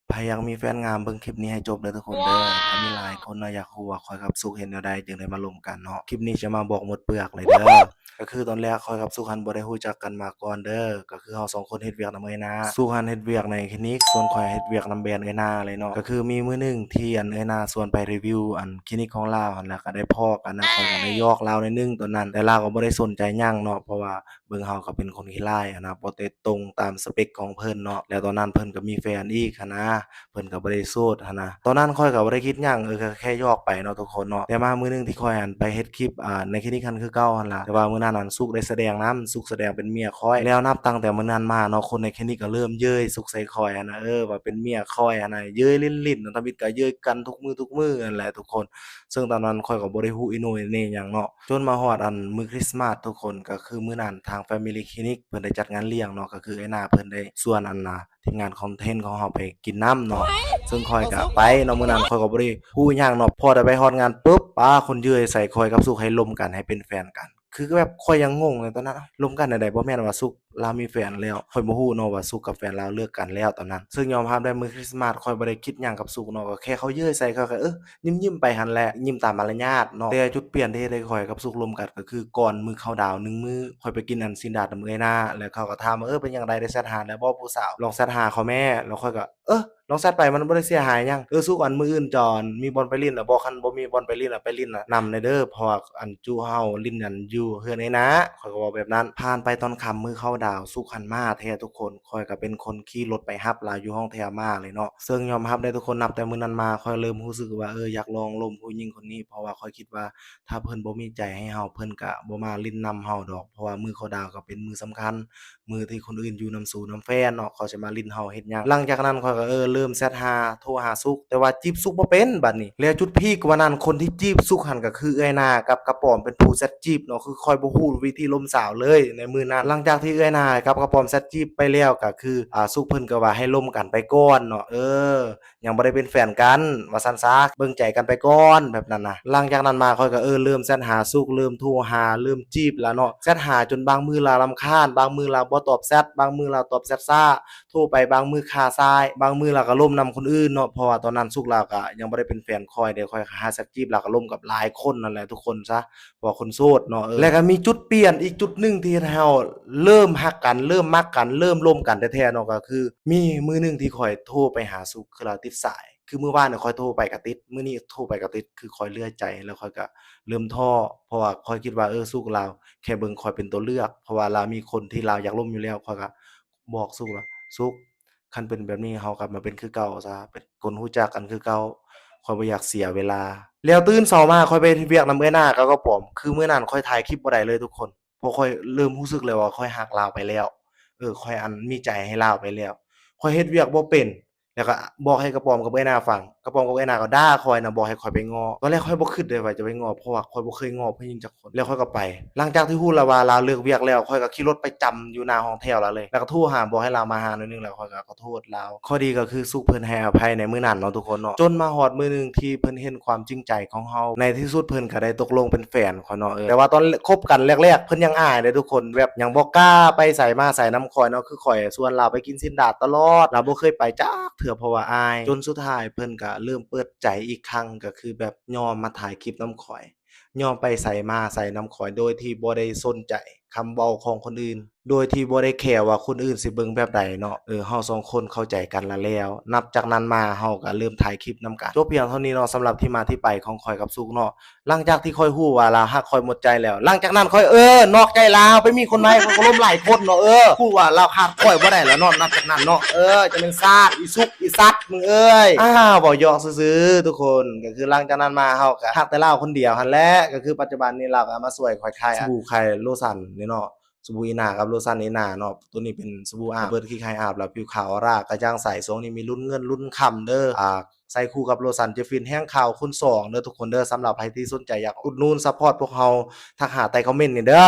ໃຜຢາກມີແຟນງາມເບິ່ງຄລິບນີ້ໃຫ້ຈົບເດີທຸກຄົນເດີ. ກໍມີຫຼາຍຄົນເນາະຢາກຮູ້ວ່າຂ້ອຍກັບສຸກເຮັດແນວໃດຈຶ່ງໄດ້ມາລົມກັນເນາະ. ຄລິບນີ້ຈະມາບອກໝົດເປືອກເລີຍເດີ. ກໍຄືຕອນແລກຂ້ອຍກັບສຸກຫັ້ນບໍ່ໄດ້ຮູ້ຈັກກັນມາກ່ອນເດີ. ກໍຄືເຮົາສອງຄົນເຮັດວຽກນຳເອື້ອຍນາ. ສຸກຫັ້ນເຮັດວຽກໃນຄລີນິກ, ສ່ວນຂ້ອຍເຮັດວຽກນຳແບຣນເອື້ອຍນາເລີຍເນາະ. ກໍຄືມີມື້ໜຶ່ງທີ່ອັນເອື້ອຍນາຊວນໄປຣີວິວອັນຄລີນິກຂອງລາວຫັ້ນ ແລ້ວກໍໄດ້ພໍ້ກັນນະ. ຂ້ອຍກໍໄດ້ຢອກລາວໜ້ອຍໜຶ່ງຕອນນັ້ນ, ແຕ່ລາວກໍບໍ່ໄດ້ສົນໃຈຫຍັງເນາະ, ເພາະວ່າ ເບິ່ງເຮົາກໍເປັນຄົນຂີ້ຮ້າຍຫັ້ນນະ, ບໍ່ໄດ້ຕົງຕາມສະເປັກຂອງເພິ່ນເນາະ. ແລ້ວຕອນນັ້ນເພິ່ນກໍມີແຟນອີກຫັ້ນນະ, ເພິ່ນກໍບໍ່ໄດ້ໂສດຫັ້ນນະ. ຕອນນັ້ນຂ້ອຍກໍບໍ່ໄດ້ຄິດຫຍັງ, ເອີ ກໍແຄ່ຢອກໄປເນາະທຸກຄົນເນາະ. ແຕ່ມາມື້ໜຶ່ງທີ່ຂ້ອຍຫັ້ນໄປເຮັດຄລິບ ອ່າ ໃນຄລີນິກຫັ້ນຄືເກົ່າຫັ້ນລະ, ແຕ່ວ່າມື້ນັ້ນຫັ້ນສຸກໄດ້ສະແດງນຳ, ສຸກສະແດງເປັນເມຍຂ້ອຍ. ແລ້ວນັບຕັ້ງແຕ່ມື້ນັ້ນມາເນາະ, ຄົນໃນຄລີນິກກໍເລີ່ມເຍີ້ຍສຸກໃສ່ຂ້ອຍຫັ້ນນະ, ເອີ ວ່າເປັນເມຍຂ້ອຍຫັ້ນນະ, ເຍີ້ຫຼິ້ນໆເນາະ, ທຳອິດກໍເຍີ້ຍກັນທຸກມື້ທຸກມື້ຫັ້ນແຫຼະທຸກຄົນ. ເຊິ່ງຕອນນັ້ນຂ້ອຍກໍບໍ່ໄດ້ຮູ້ອີໂໜ່ອີເໜ່ຫຍັງເນາະ. ຈົນມາຮອດອັນມື້ຄຣິສມາດທຸກຄົນ, ກໍຄືມື້ນັ້ນທາງ Family Clinic ເພິ່ນໄດ້ຈັດງານລ້ຽງເນາະ, ກໍຄືອ້າຍໜ້າເພິ່ນໄດ້ຊວນອັນນ່າ ທີມງານຄອນເທັນຂອງເຮົາໄປກິນນ້ຳເນາະ. ເຊິ່ງຂ້ອຍກໍໄປເນາະ, ມື້ນັ້ນຂ້ອຍກໍບໍ່ໄດ້ຮູ້ຫຍັງເນາະ. ພໍໄດ້ໄປຮອດງານປຶບ ປ້າ ຄົນເຍີ້ຍໃສ່ຂ້ອຍກັບສຸກໃຫ້ລົມກັນ ໃຫ້ເປັນແຟນກັນ. ຄືແບບຂ້ອຍຍັງງົງເລີຍຕອນນັ້ນ, ລົມກັນແນວໃດ? ບໍ່ແມ່ນວ່າສຸກລາວມີແຟນແລ້ວ? ຂ້ອຍບໍ່ຮູ້ເນາະວ່າສຸກກັບແຟນລາວເລີກກັນແລ້ວຕອນນັ້ນ. ເຊິ່ງຍອມຮັບໄດ້ມື້ຄຣິສມາດຂ້ອຍບໍ່ໄດ້ຄິດຫຍັງກັບສຸກເນາະ, ກໍແຄ່ເຂົາເຍີ້ຍໃສ່ ຂ້ອຍກໍ ເອີ ຍິ້ມໆໄປຫັ້ນແຫຼະ, ຍິ້ມຕາມມາລະຍາດເນາະ. ແຕ່ຈຸດປ່ຽນທີ່ເຮັດໃຫ້ຂ້ອຍກັບສຸກລົມກັນ ກໍຄືກ່ອນມື້ເຂົ້າດາວໜຶ່ງມື້, ຂ້ອຍໄປກິນອັນຊີ້ນດາດນຳເອື້ອຍນາ, ແລ້ວເຂົາກໍຖາມວ່າ ເອີ ເປັນຫຍັງໃດ ໄດ້ແຊັດຫາແລ້ວບໍ່ຜູ້ສາວ? ລອງແຊັດຫາເຂົາແມ້. ແລ້ວຂ້ອຍກໍ ເອີ ລອງແຊັດໄປ ມັນບໍ່ໄດ້ເສຍຫາຍຫຍັງ. ເອີ ສຸກ ອັນມື້ອື່ນເຈົ້າ ອັນ ມີບ່ອນໄປຫຼິ້ນແລ້ວບໍ່? ຄັນບໍ່ມີບ່ອນໄປຫຼິ້ນ ໄປຫຼິ້ນນຳແດ່ເດີ, ເພາະວ່າ ອັນ ຈຸເຮົາຫຼິ້ນ ອັນ ຢູ່ເຮືອນອ້າຍນາ. ຂ້ອຍກໍເວົ້າແບບນັ້ນ. ຜ່ານໄປຕອນຄ່ຳມື້ເຂົ້າດາວ ສຸກຫັ້ນມາແທ້ທຸກຄົນ. ຂ້ອຍກໍເປັນຄົນຂີ່ລົດໄປຮັບລາວຢູ່ຫ້ອງແຖວມາເລີຍເນາະ. ເຊິ່ງຍອມຮັບໄດ້ທຸກຄົນ, ນັບແຕ່ມື້ນັ້ນມາ ຂ້ອຍເລີ່ມຮູ້ສຶກວ່າ ເອີ ຢາກລອງລົມຜູ້ຍິງຄົນນີ້, ເພາະວ່າຂ້ອຍຄິດວ່າ ຖ້າເພິ່ນບໍ່ມີໃຈໃຫ້ເຮົາ ເພິ່ນກະບໍ່ມາຫຼິ້ນນຳເຮົາດອກ, ເພາະວ່າມື້ເຂົ້າດາວກໍເປັນມື້ສຳຄັນ, ມື້ທີ່ຄົນອື່ນຢູ່ນຳຊູນຳແຟນເນາະ, ເຂົາຊິມາຫຼິ້ນເຮົາເຮັດຫຍັງ? ຫຼັງຈາກນັ້ນຂ້ອຍກໍ ເອີ ເລີ່ມແຊັດຫາ ໂທຫາສຸກ, ແຕ່ວ່າຈີບສຸກບໍ່ເປັນບາດນີ້. ແລ້ວຈຸດພີກກວ່ານັ້ນ ຄົນທີ່ຈີບສຸກຫັ້ນກໍຄືເອື້ອຍໜ້າກັບກະປອມເປັນຜູ້ແຊັດຈີບເນາະ, ຄືຂ້ອຍບໍ່ຮູ້ວິທີລົມສາວເລີຍໃນມື້ນັ້ນ. ຫຼັງຈາກທີ່ເອື້ອຍໜ້າກັບກະປອມແຊັດຈີບໄປແລ້ວ ກໍຄື ອ່າ ສຸກເພິ່ນກໍວ່າໃຫ້ລົມກັນໄປກ່ອນເນາະ, ເອີ ຍັງບໍ່ໄດ້ເປັນແຟນກັນ ວ່າຊັ້ນຊະ, ເບິ່ງໃຈກັນໄປກ່ອນ ແບບນັ້ນນະ. ຫຼັງຈາກນັ້ນມາ ຂ້ອຍກໍ ເອີ ເລີ່ມແຊັດຫາສຸກ, ເລີ່ມໂທຫາ, ເລີ່ມຈີບລະເນາະ. ແຊັດຫາຈົນບາງມື້ລາວລຳຄານ, ບາງມື້ລາວບໍ່ຕອບແຊັດ, ບາງມື້ລາວຕອບແຊັດຊ້າ, ໂທໄປບາງມື້ຄາສາຍ, ບາງມື້ລາວກໍລົມນຳຄົນອື່ນເນາະ, ເພາະວ່າຕອນນັ້ນສຸກລາວກໍຍັງບໍ່ໄດ້ເປັນແຟນຂ້ອຍເດ້. ຂ້ອຍຫາສັກຈີບລາວກໍລົມກັບຫຼາຍຄົນນັ້ນແຫຼະທຸກຄົນຊະ, ເພາະວ່າຄົນໂສດເນາະ. ເອີ ແລ້ວກໍມີຈຸດປ່ຽນອີກຈຸດໜຶ່ງທີ່ເຮັດໃຫ້ເຮົາເລີ່ມຮັກກັນ, ເລີ່ມມັກກັນ, ເລີ່ມລົມກັນແທ້ໆເນາະ, ກໍຄື ມີມື້ໜຶ່ງທີ່ຂ້ອຍໂທໄປຫາສຸກ ຄືລາວຕິດສາຍ, ຄືມື້ວານນີ້ຂ້ອຍໂທໄປກະຕິດ, ມື້ນີ້ໂທໄປກະຕິດ, ຄືຂ້ອຍເຫຼືອໃຈ ແລ້ວຂ້ອຍກະເລີ່ມທໍ້, ເພາະວ່າຂ້ອຍຄິດວ່າ ເອີ ສຸກລາວແຄ່ເບິ່ງຂ້ອຍເປັນຕົວເລືອກ, ເພາະວ່າລາວມີຄົນທີ່ລາວຢາກລົມຢູ່ແລ້ວ. ຂ້ອຍກະບອກສຸກວ່າ ສຸກ ຄັນເປັນແບບນີ້ເຮົາກັບມາເປັນຄືເກົ່າຊະ, ເປັນຄົນຮູ້ຈັກກັນຄືເກົ່າ, ຂ້ອຍບໍ່ຢາກເສຍເວລາ. ແລ້ວຕື່ນເຊົ້າມາ ຂ້ອຍໄປເຮັດວຽກນຳເອື້ອຍໜ້າກັບກະປອມ, ຄືມື້ນັ້ນຂ້ອຍຖ່າຍຄລິບບໍ່ໄດ້ເລີຍທຸກຄົນ. ເພາະຂ້ອຍເລີ່ມຮູ້ສຶກແລ້ວວ່າຂ້ອຍຮັກລາວໄປແລ້ວ, ເອີ ຂ້ອຍ ອັນ ມີໃຈໃຫ້ລາວໄປແລ້ວ, ຂ້ອຍເຮັດວຽກບໍ່ເປັນ. ແລ້ວກໍບອກໃຫ້ກະປອມກັບເອື້ອຍໜ້າຟັງ, ກະປອມກັບເອື້ອຍໜ້າກໍດ່າຂ້ອຍນະ, ບອກໃຫ້ຂ້ອຍໄປງໍ້. ຕອນແລກຂ້ອຍບໍ່ຄິດເດ້ວ່າຈະໄປງໍ້, ເພາະວ່າຂ້ອຍບໍ່ເຄີຍງໍ້ຜູ້ຍິງຈັກຄົນ. ແລ້ວຂ້ອຍກໍໄປ. ຫຼັງຈາກທີ່ຮູ້ແລ້ວວ່າລາວເລີກວຽກແລ້ວ, ຂ້ອຍກໍຂີ່ລົດໄປຈຳຢູ່ໜ້າຫ້ອງແຖວລາວເລີຍ, ແລ້ວກໍໂທຫາບອກໃຫ້ລາວມາຫາໜ້ອຍໜຶ່ງ, ແລ້ວຂ້ອຍກໍຂໍໂທດລາວ. ເຄາະດີກໍຄືສຸກເພິ່ນໃຫ້ອະໄພໃນມື້ນັ້ນເນາະທຸກຄົນເນາະ, ຈົນມາຮອດມື້ໜຶ່ງທີ່ເພິ່ນເຫັນຄວາມຈິງໃຈຂອງເຮົາ, ໃນທີ່ສຸດເພິ່ນກໍໄດ້ຕົກລົງເປັນແຟນຂ້ອຍເນາະ. ເອີ ແຕ່ວ່າຕອນຄົບກັນແລກໆ ເພິ່ນຍັງອາຍເດ້ທຸກຄົນ, ແບບຍັງບໍ່ກ້າໄປໃສມາໃສນຳຂ້ອຍເນາະ, ຄືຂ້ອຍຊວນລາວໄປກິນຊີ້ນດາດຕະຫຼອດ, ລາວບໍ່ເຄີຍໄປຈັກເທື່ອ ເພາະວ່າອາຍ. ຈົນສຸດທ້າຍເພິ່ນກໍເລີ່ມເປີດໃຈອີກຄັ້ງ, ກໍຄືແບບຍອມມາຖ່າຍຄລິບນຳຂ້ອຍ, ຍອມໄປໃສມາໃສນຳຂ້ອຍ ໂດຍທີ່ບໍ່ໄດ້ສົນໃຈຄຳເວົ້າຂອງຄົນອື່ນ, ໂດຍທີ່ບໍ່ໄດ້ແຄວ່າຄົນອື່ນຊິເບິ່ງແບບໃດເນາະ. ເອີ ເຮົາສອງຄົນເຂົ້າໃຈກັນລະແລ້ວ. ນັບຈາກນັ້ນມາເຮົາກໍເລີ່ມຖ່າຍຄລິບນຳກັນ. ຈົບພຽງເທົ່ານີ້ເນາະ ສຳລັບທີ່ມາທີ່ໄປຂອງຂ້ອຍກັບສຸກເນາະ. ຫຼັງຈາກທີ່ຂ້ອຍຮູ້ວ່າລາວຮັກຂ້ອຍໝົດໃຈແລ້ວ, ຫຼັງຈາກນັ້ນຂ້ອຍ ເອີ ນອກໃຈລາວ ໄປມີຄົນໃໝ່, ຂ້ອຍກໍລົມຫຼາຍຄົນເນາະ. ເອີ ຮູ້ວ່າລາວຂາດຂ້ອຍບໍ່ໄດ້ແລ້ວເນາະ ນັບຈາກນັ້ນເນາະ. ເອີ ຈະແມ່ນຊາດ ອີສຸກ ອີສັດ ມຶງເອີຍ. ອ້າວ ເວົ້າຢອກຊື່ໆ ທຸກຄົນ. ກໍຄືຫຼັງຈາກນັ້ນມາເຮົາກໍຮັກແຕ່ລາວຄົນດຽວຫັ້ນແຫຼະ. ກໍຄືປັດຈຸບັນນີ້ລາວກໍມາຊ່ວຍຂ້ອຍຂາຍສະບູ ຂາຍໂລຊັນນີ້ເນາະ, ສະບູອີ່ໜ້າກັບໂລຊັນອີ່ໜ້າເນາະ. ໂຕນີ້ເປັນສະບູອາບ ເບີດຂີ້ໄຄອາບ ແລ້ວຜິວຂາວອອາຮ່າກະຈ່າງໃສ. ຊ່ວງນີ້ມີລຸ້ນເງິນລຸ້ນຄຳເດີ. ອ່າ ໃຊ້ຄູ່ກັບໂລຊັນເຈຟິນແຮງຂາວຄູນສອງເດີທຸກຄົນເດີ. ສຳລັບໃຜທີ່ສົນໃຈຢາກອຸດໜູນຊັບພອດພວກເຮົາ ທັກຫາໃຕ້ຄອມເມັນນີ້ເດີ.